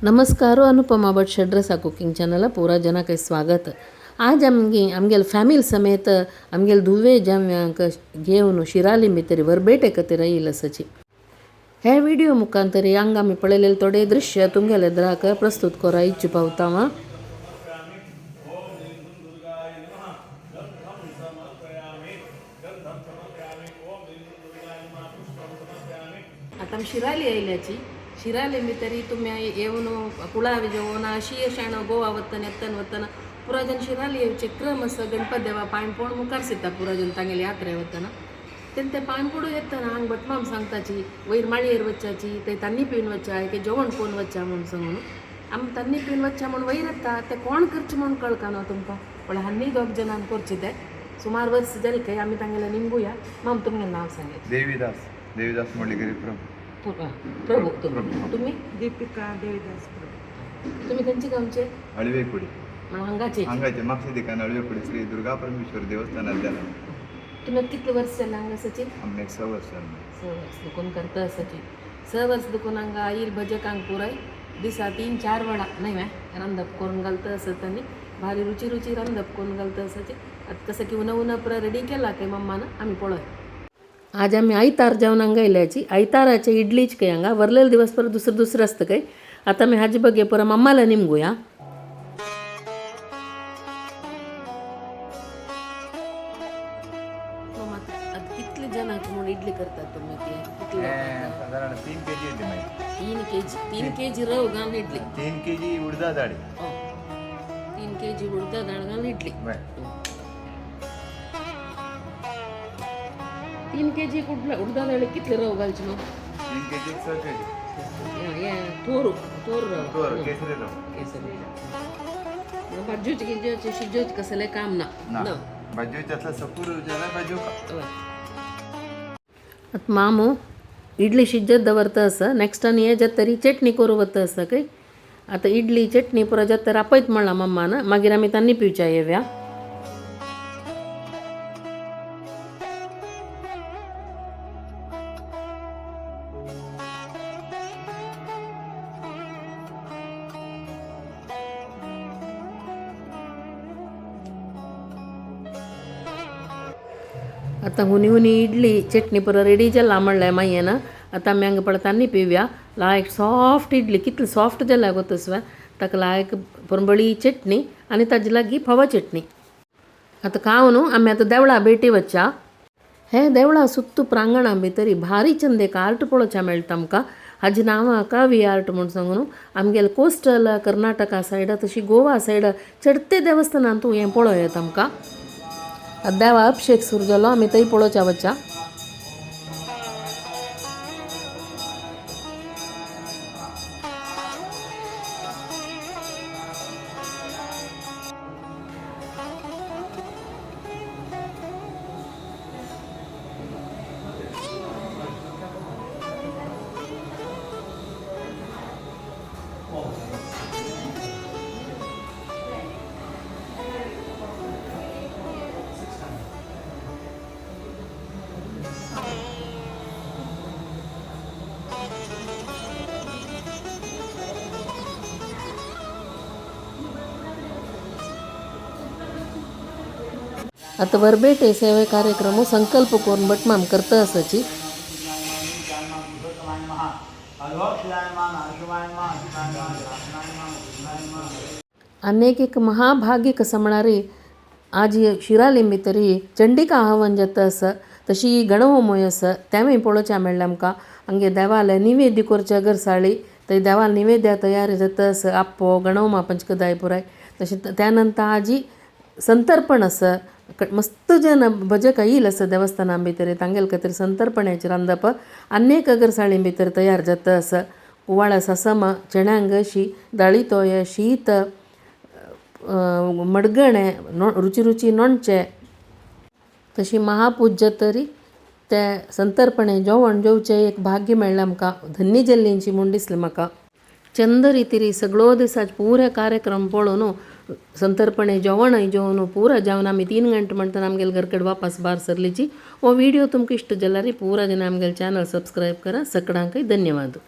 नमस्कार अनुपमा भट षड्रसा cooking channel पूरा जनाक स्वागत। आज आमगे आमगेले फॅमिली समेत आमगेले धुवे जाम्यांक घेवन शिराली भितर वरबेटे खातीर येयल आसाची। हे व्हिडिओ मुखांतरी हांगा आमी पळयलेले थोडे दृश्य तुमगेले द्राक प्रस्तुत करा इच्छु पावता। आता शिराली येयल्याची शिराली भितर तुमी येवन कुळावी जेवण अशी शाणो गोवा वतन येतन वतन पुरा जन शिराली येवचे क्रम आसा गणपत देवा पांय पोण मुखार सिता पुरा जन तांगेले यात्रे वतना तेन्ना ते पांय पडू येतना हांग भटमाम सांगताची वयर माळयेर वच्चाची ते तान्नी पिवन वच्चा की जेवण कोण वच्चा म्हूण सांगून आमी तान्नी पिवन वच्चा म्हूण वयर येता ते कोण करचें म्हूण कळकाना तुमकां पण हांनी दोग जणान करचे ते सुमार वर्स जाले काय आमी तांगेले निमगुया। माम तुमगेलें नांव सांगें। देवीदास देवीदास मुरलीगिरी प्रभू। प्रभू तुम्ही दीपिका देवीदास प्रभू। तुम्ही खंयचे गांवचे? अळवेकुडी। हांगाचे? हांगाचे मागशे दिकान अळवेकुडी श्री दुर्गा परमेश्वर देवस्थानात जाला। तुम्ही कितले वर्ष जाले हांगा आसाची? आमकां 6 वर्स जालें। 6 वर्स दुकून करता आसाची। 6 वर्स दुकून हांगा येईल भजकांक पुराय दिसा 3-4 वेळा न्हय वे रांदप करून घालता आसत आनी भारी रुची रुची रांदप करून घालता आसाची। आतां कसं की उना उना पुराय रेडी केला काय मम्मान आमी पळय। आज आमी आयतार जेवण हांगा येयल्याची। आयताराचे इडलीच काय हांगा वरलेले दिवस परत दुसरं दुसरं आसता काय। आता मी हाजी बघे परत मम्माला निमगुया। कितले जणांक म्हणून इडली करतात तुम्ही? साधारण 3 केजी येते मागीर। 3 केजी? 3 केजी रव घालून इडली? 3 केजी उडदा दाळी। 3 केजी उडदा दाळ घालून इडली। 3 केजी उडदा दाळी कितले रव घालचे मग? 3 केजी 6 केजी। तोर तोर रव, केसरी रव। केसरी रव भाजयोचे गिजयोचे शिजोचे कसले काम ना। भाजयोचे असला सपूर जाला भाजयो का। आतां मामू इडली शिजत दवरता आसा। नेक्स्ट आनी हे जात तरी चटणी करूं वता आसा काय। आतां इडली चटणी पुरो जात तर आपयत म्हणलां मम्मान, मागीर आमी तान्नी पिवच्या येवया। आतां हुनी हुनी इडली चटणी पुरो रेडी जाला म्हणलें मागीर आतां आमी हांगा पळय तान्नी पिवया। लायक सॉफ्ट इडली कितली सॉफ्ट जाल्या गो तसवे ताका लायक परंबळी चटणी आनी ताजे लागीं फवा चटणी। आतां खावन आमी आतां देवळा भेटी वच्चा। हे देवळा सुत्तू प्रांगणा भितर भारी चंद एक आर्ट पळोवच्या मेळटा आमकां। हाजी नांवां कावी आर्ट म्हूण सांगून आमगेले कोस्टल कर्नाटका सायडा तशी गोवा सायडा चडते देवस्थानान तूं हें पळोवं येता आमकां। देवा अभिषेक सुरू जालो आमी थंय पळोवच्या वच्चा। आतां वरबेटे सेवे कार्यक्रम संकल्प करून भटमाम करता आसाची। आनी एक महाभाग्य कसं म्हळ्यार आज शिराली भितर चंडिका हवन जाता आसा तशी गणहोमय आसा तेंवूय पळोवच्या मेळ्ळें आमकां। हांगे देवाले निवेद्य करच्या गरसाळी थंय देवाल निवेद्या तयार जाता आसा आप्पो गणहोमा पंचकदाय पुराय तशें त्या नंतर आजी संतर्पण आसा। मस्त जन भजक येईल आसा देवस्थाना भितर तांगेले खातीर संतर्पणाचें रांदप आनी एक अगरसाळी भितर तयार जाता आसा। कुवाळा सासमा चण्यांग अशी दाळी तोय शीत मडगणें रुची रुची नोणचें तशी महापूजा तरी ते संतर्पणे जेवण जेवचें एक भाग्य मेळ्ळें आमकां, धन्य जाल्लींची म्हूण दिसलें म्हाका। चंद रितीरी सगळो दिसाच पुरो कार्यक्रम पळोवन संतर्पणे जेवणय जेवन पुरा जेवन आमी 3 घंटे म्हणटना आमगेले घर कडेन वापस भायर सरलीची। हो व्हिडिओ तुमकां इश्ट जाल्यार पुरा जन आमगेले चॅनल सबस्क्रायब करा। सगळ्यांकय धन्यवाद।